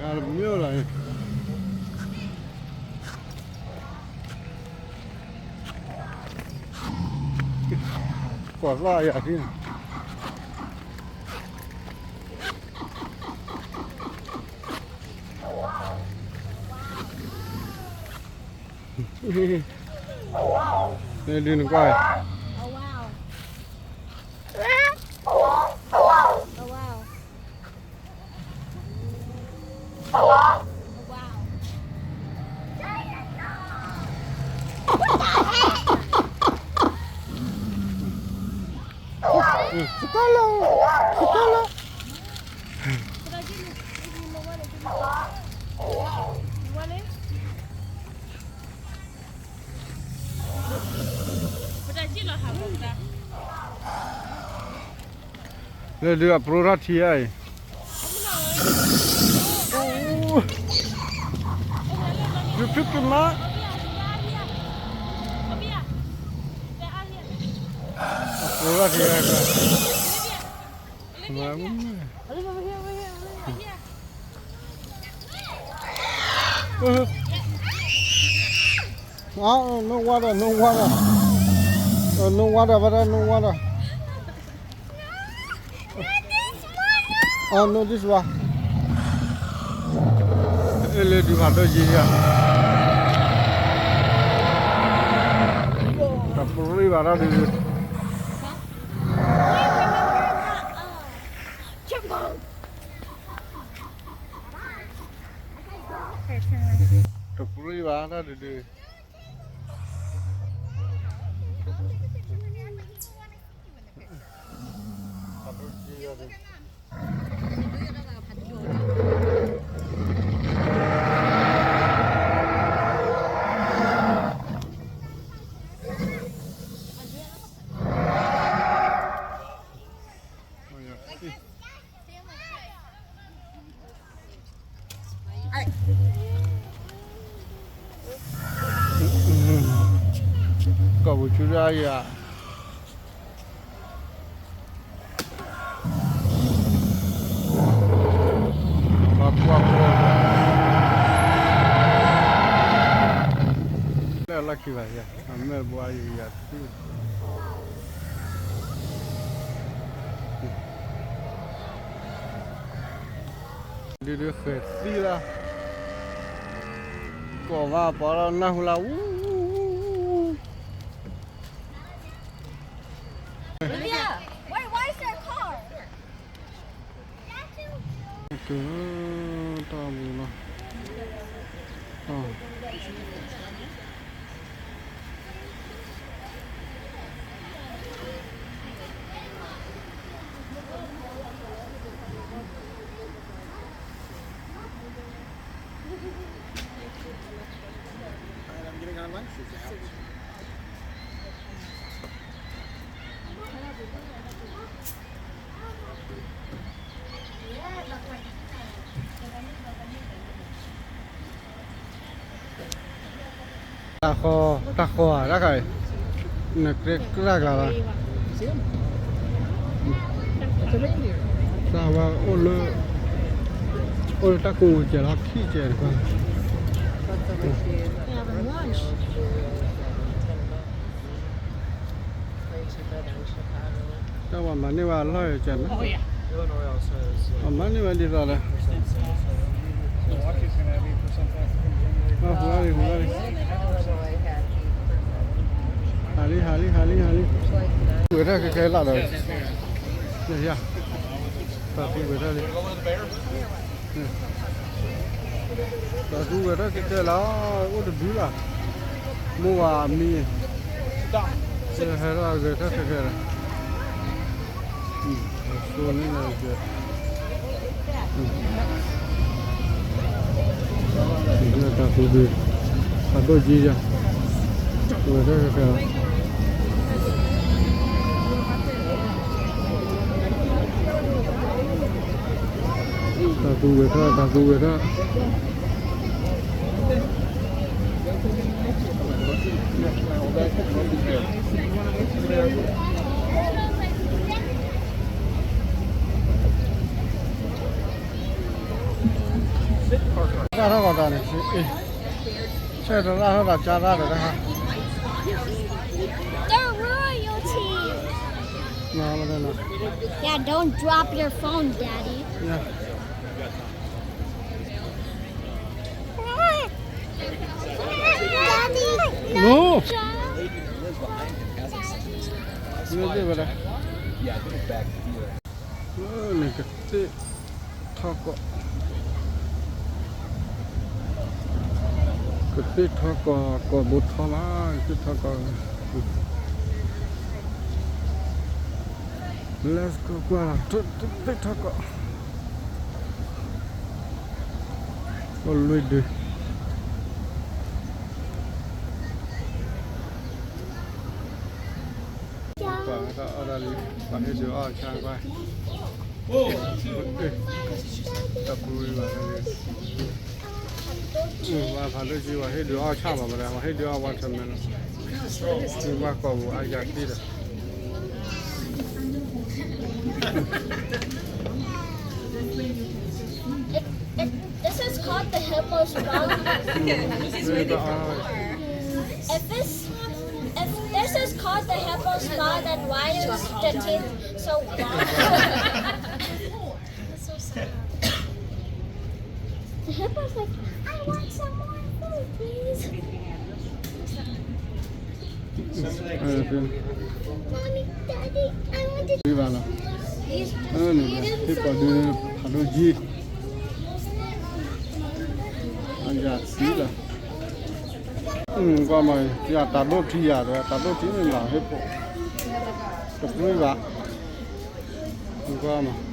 ခါတမ့ၢ်လီၤ, ကွၢ်သီၣ်ယၤထံ ဒုးနကွၢ်, What the heck? စကီလၢ, စကီလၢ. လၢဒုးအပျိထီၣ်ထံအံၤ, ယဖံးကမါ, အပျိထီၣ်ထံအံၤ, no water, no water, no water, brother, no water. Oh, no, this one. အဲၣ်လၢဒုးဖးဒိၣ်က့ၤယၤ, တပရံၣ်ဘၣ်တၢ်ဒုးဒုး, တပရံၣ်ဘၣ်တၢ်ဒုးဒုး. ကီၢ်ပူၤဆူဒၣ်ယၤ, ပှၤကွၢ်ကွၢ်, လၢလီၢ်ခံဘၣ်ယၤ, အမဲာ်ဘှါယၤယၤသံ ဒုးဒုးဃဲၤသံလီၤ, ကိးမးပှၤလီၤနၢ်ဟူလၢ Olivia, why, why is there a car? ကဲ, တၢ်မူလီၤ, တၢ်ဃီ, တၢ်ဃီဧါ, တၢ်ဃီအံၤ, နကြဲကြၢ်ကျါလီၤ, တၢ်ဝဲအိၣ်လၢ, အိၣ်လၢတၢ်ကိးမူၤကဲၤလီၤခံကဲၤတခါ တၢ်ဝဲမၤန့ၢ်ဝဲအလီၢ်ယကဲၤန့ၣ်, အမၤန့ၢ်ဝဲဒ်သိးဒီး, ဟူလီၤလံ, ဟူလီၤလံ, ဟးလံ ဟးလံ ဟးလံ ဟးလံ, ဝဲၤထၢၣ်ခဲခဲလၢာ်ဒီး, ယၤ, ပှၤသူဝဲၤထၢၣ်လံ. ပှၤသူဝဲၤထၢၣ်ခဲခဲလၢာ်, အိၣ်တဒုလီၤ, မိၢ်ဝၤအမံၤ, ဟဲထီၣ်ဂဲၤထၢၣ်ခဲခဲလီၤ, ဆိန့ၣ်လီၤကဲ, တၢ်သူဒုး, တၢ်ဒိၣ်ကံယၤ, ဝဲၤထၢၣ်ခဲခဲလီၤ. တၢ်သူဝဲၤထၢၣ်, တၢ်သူဝဲၤထၢၣ်, တၢ်ထီၣ်ဂီၤတၢ်န့ၣ်, ဆဲးတရၣ်ထီၣ်တၢ်ကၢ်တၢ်ဒီးတခါ, They're royalty. Yeah, don't drop your phone, Daddy. Daddy, no. နကသ့ၣ်ထီၣ်ကီး, ကသ့ၣ်ထီၣ်ကီး, ကီးဘိထီၣ်မး, ကသ့ၣ်ထီၣ်ကီး, let's go, ကွၢ်လီၤ, သ့ၣ်ထီၣ်ကီး, အိၣ်လွံၢ်ဒု, ကွၢ်အီၣ်တၢ်လံ, ပှၤဟ့ၣ်ဒုးအီၣ်ဆါကွၢ် တၢ်ပူၤဘၣ်, ဝဲဖးဒိၣ်ကံ ဝဲဟ့ၣ်ဒုးအီၣ်ဆၣ်ဘၣ်ဝဲဒၣ်, ဝဲဟ့ၣ်ဒုးအီၣ် watermelon, ဝဲကိာ်ပူၤအါယၤသ့ဒီး It, it, this is called the hippo's paw. If this, if this is called the hippo's paw, then why is the teeth so long? That's so sad. The hippo's like, I want some more food, please. Mommy, Daddy, I want to ဘၣ်လီၤ, အန့ၣ် ဟ့ၣ်ကိာ်ဒုး ဖးဒိၣ်ကံ အယၤသံလီၤ, ကွၢ်မး, ယတၢ်ဒိၣ်ထံယၤဒီး တၢ်ဒိၣ်ထံန့ၣ်လီၤ ဟ့ၣ်ကိာ်, တပှ့ၤဘၣ်, ကွၢ်မး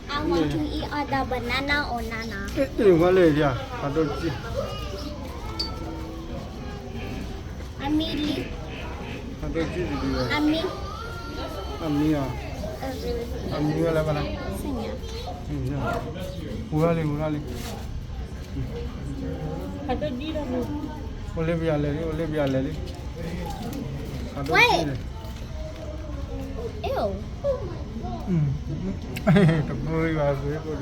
I want to eat all the banana or nana. ဝဲလဲၣ်ယၤ ဖးဒိၣ်ကံ အမံလံ, ဖးဒိၣ်ကံတဒု, အမံ, အမံအီၤ, အမံဝဲလၢဘၣ်လဲၣ်, ဟူထီၣ်လံ ဟူထီၣ်လံ, အိၣ်လၢပယၤလဲၤလံ အိၣ်လၢပယၤလဲၤလံ, ဖးဒိၣ်ကံန့ၣ် Ew. တဘိဘၣ် ဘိဒုး,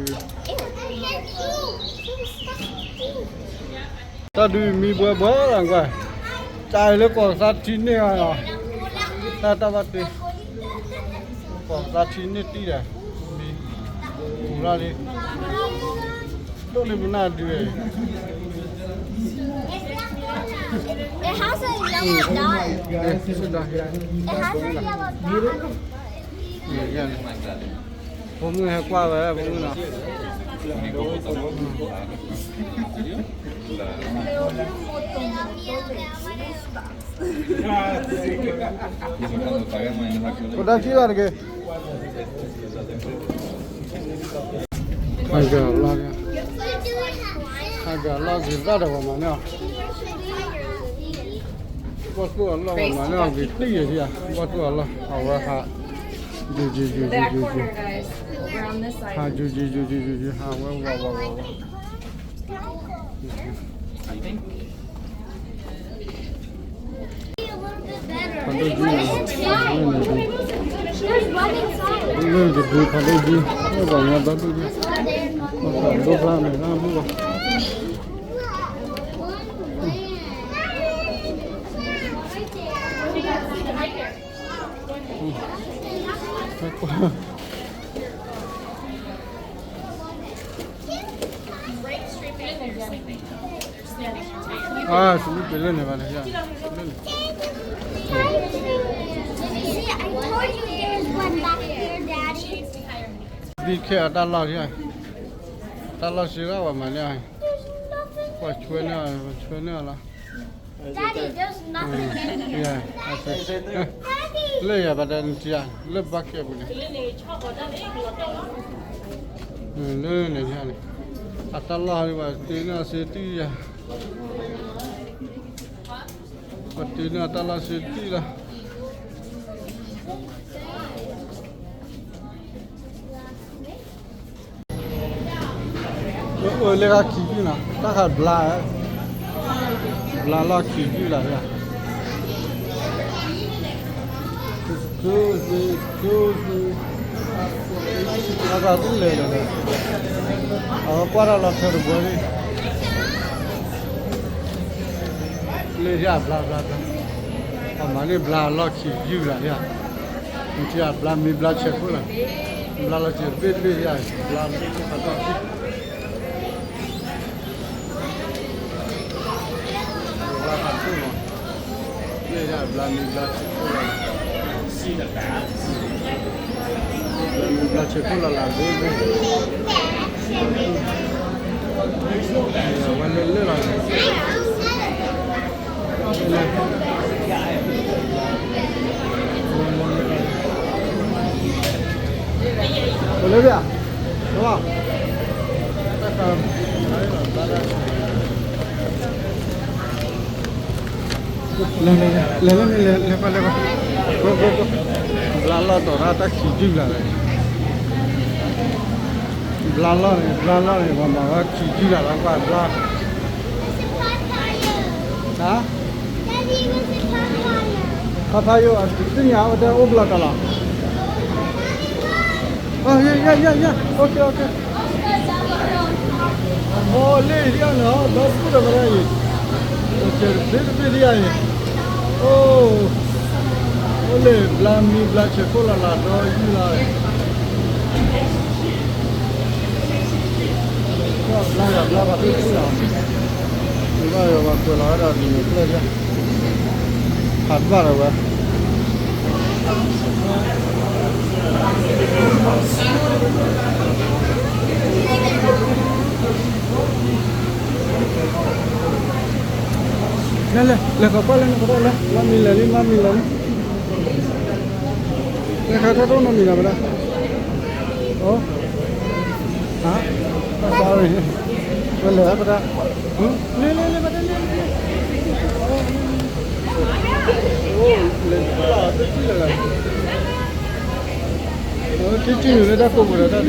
တၢ်ဒုး မံဘှဲဘှဲလီၤကွၢ်, တၢ်အံၤလၢကီၢ်သးထံန့ၢ်အီၤလီၤ, တၢ်တၢ်ဘၣ်တ့, ကီၢ်သးထံန့ၢ်တံၢ်ဒီး, မံ, မူရၣ်လံ, ဒိၣ်လံမနုၤဒုး, It has a yellow dot. It has a yellow dot on it. ဖိမုၣ်ဟဲကွၢ်ဝဲ ဖိမုၣ်နီၤ, ဖိဒါခံဂၤတက့ၢ်, ဟးဂၤလီၤ, ဟးဂၤလီၤဂ့ၤသၣ်ဒီးပှၤမၤန့ၢ်အီၤ, ဘီၣ်သိၣ်အလီၢ်ပှၤမၤန့ၢ်အီၤဂ့ၤတံၢ်ယဲၢ်, ဘီၣ်သိၣ်အလီၢ် အဝဲဟး, ယိၤယိၤယိၤယိၤယိၤယိၤ, ဟးယိၤယိၤယိၤယိၤယိၤယိၤ ဟးဝဲဝးဝးဝးဝး ဖးဒိၣ်ကံ, လၢတဒုဖးဒိၣ်ကံ, လၢပှၤညါဘၣ်ဒိၣ်ကံ, ဘၣ်ဒိၣ်ဖျါမဲာ်တၢ်မုၢ်ဘၣ်. အါ စမုၢ်ပ့ၤလၢန့ၣ်ဘၣ်န့ၣ်, See, I told you there's one back here, Daddy. ဒ်ခဲအတၢ်လီၢ်, တၢ်လီၢ်စံးရၣ်ဝဲမၤန့ၢ်, ပှၤဆွဲန့ၢ်, ပှၤဆွဲန့ၢ်လီၤ. Daddy, there's nothing in here. လၢယၤဘၣ်တၢ်နထံၣ်ဧါ, လၢဘၣ်ကဲပူၤန့ၣ်, လၢန့ၣ်န့ၣ်, အတၢ်လီၢ်ဟီဒ်ဘၣ်တ့န့ၢ်အီၤစ့တံၢ်ယၤ, ပတ့န့ၢ်အတၢ်လီၢ်စ့တံၢ်လီၤ. အိၣ်လၢဂၤခံယုၢ်နီၤ, တၢ်ဃးဘျါ, ဘျါလီၢ်ခံယုၢ်လီၤ, အဂၤသ့ၣ်လဲၤလဲၤ, အဝဲကွၢ်တၢ်လီၤထၢတဘိန့ၣ်, လၢယဘျါဘျါဘျါ, အမၤန့ၢ်ဘျါလီၢ်ခံယုၢ်လီၤ, နထံၣ်ဘျါမ့ၢ်ဘျါဆဲးခိၣ်လီၤ, ဘျါလီၤစ့တဘ့ၣ်တဘ့ၣ်ယၤ, ဘျါလီၤစ့တဘ့ၣ်တဘ့ၣ်ယၤ, ဘျါဖးဒိၣ်လီၤ, လၢယဘျါမ့ၢ်ဘျါဆဲးခိၣ်လီၤ, ဘျါမ့ၢ်ဘျါဆဲးခိၣ်လီၤလၢဘ့ၣ်ဘ့ၣ်, ဝဲလၢလၢလီၤ. လဲၤလၢဘၣ်, လဲၤလဲၤလဲၤလဲၤလဲၤလဲၤ, ဘျါလီၢ်တီၤတၢ်တၢ်ခံးကံၢ်ဘျါလဲၣ်, ဘျါလီၢ်န့ၣ် ဘျါလီၢ်န့ၣ် ပှၤမၤဝဲခံးကံၢ်ဘျါလီၤ ပှၤဘျါ ဟါ Papaya, သ့ၣ်ညါဝဲတၢ်အိၣ်ဘျီတၢ်လီၤ. ယယယယ, okay okay. မ့ၢ်လ့ၣ်ဒ်အံၤနီၤ ဒီပုၢ်ဒီဝဲၢ်အံၤ, တဘ့ၣ်တဘ့ၣ်ဒ်အံၤ, အိၣ်, အိၣ်လၢဘျါမံဘျါဆဲးခိၣ်လၢ်လၢ်ဒီးယုၢ်လၢ် ဘျါယၤဘျါဘၣ်သ့ၣ်သ့ၣ်လီၤ, ဘၣ်ယၤဘၣ်ကွဲးလီၤဝဲဒၣ်ဒ်န့ၣ်ဖျၢၣ်ဒၣ်, ဖးတဘၣ်ဒီးဝဲ လဲၤလဲၤ လဲၤဃီၤကွၢ်လၢနကထီၣ်လဲၤ မၤမံၤလဲၤလံ မၤမံၤလဲၤလံ, လဲၤခါထီၣ်ထီၣ်နီတမံၤလီၤဝဲဒၣ်, အိ, ဟါ, sorry, ဝဲလဲၤပဒၣ်, လဲၤလဲၤလဲၤ ပဒၣ်လဲၤလဲၤလဲၤ, လဲၤလီၤတထံၣ်လၢၤလီၤ ထံထံၣ်နုာ်လၢတၢ်ကိးပူၤဒီးတၢ်ဒုး,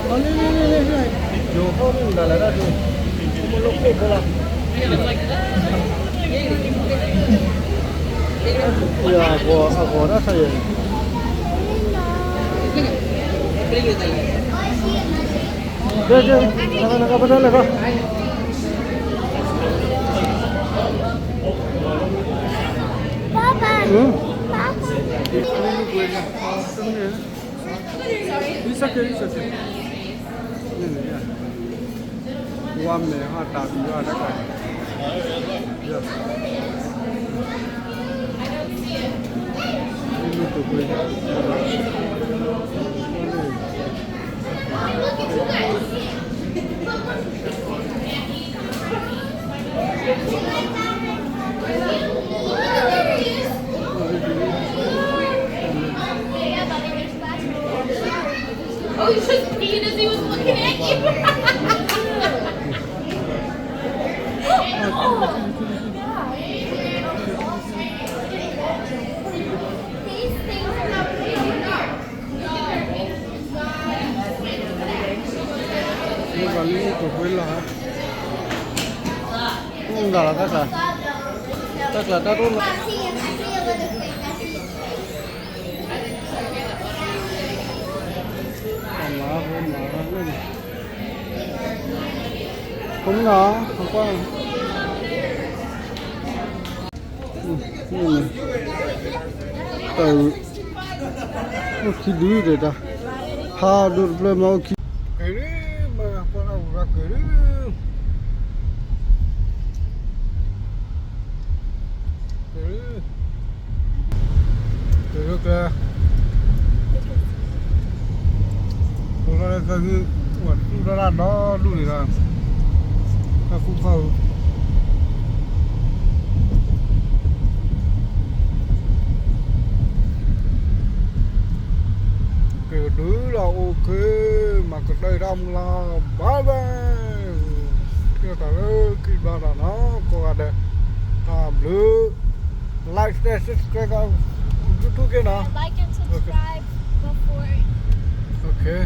လ့လ့လ့လ့, ယိၤဟီၣ်န့ၣ်မတၤလဲၣ်တၢ်ဒုး, မ့ၢ်လၢခိၣ်ဖိလီၤ, အဂီၤတၢ်ခါယဲၢ်, ကဲကဲ, နကပတဲလဲၣ်ခီ Papa. Papa. It's okay, it's okay. ဝါမဲာ်ဟးတၢ်ဘံၣ်ဘၣ်တၢ်ကါ, Oh, he just peed as he was looking at you. These things are not pretty. မ့ၢ်ဘၣ်လံ ကကွဲးလီၤဟါ, မ့ၢ်ဘၣ်လီၤ တၢ်ကျါ, တၢ်ကျါတၢ်ဒိၣ်နီၤ, မၤဖိမၤဖိန့ၣ်, ဖိမုၣ်နီၤ, အကွၢ် တၢ်, အိၣ်ခံဒုဒီးတၢ်, ဖးဒိၣ်တဖျၢၣ်မ့ၢ်အိၣ်ခံ, ကဲၤလံ, မၤကွၢ်လၢအူရၢကဲၤလံ, ကဲၤလံ, ကဲၤလံကျဲ, ဖိလၢကဟု, ဝဲတူၢ်တၢ်လၢဒီဒူၣ်န့ၣ်ဒီး, တၢ်ကူၣ်ဖးအူ ကဲၤကဒုလီၤ okay, မၤကတၢၢ်တၢ်မူလီၤ, bye bye, ကဲၤတၢ်လၢခံဘျီဒီးနီၤ ကိးဂၤဒဲး, တၢ်ဘျုး, like share subscribe က YouTube က့ၤနီၤ, okay,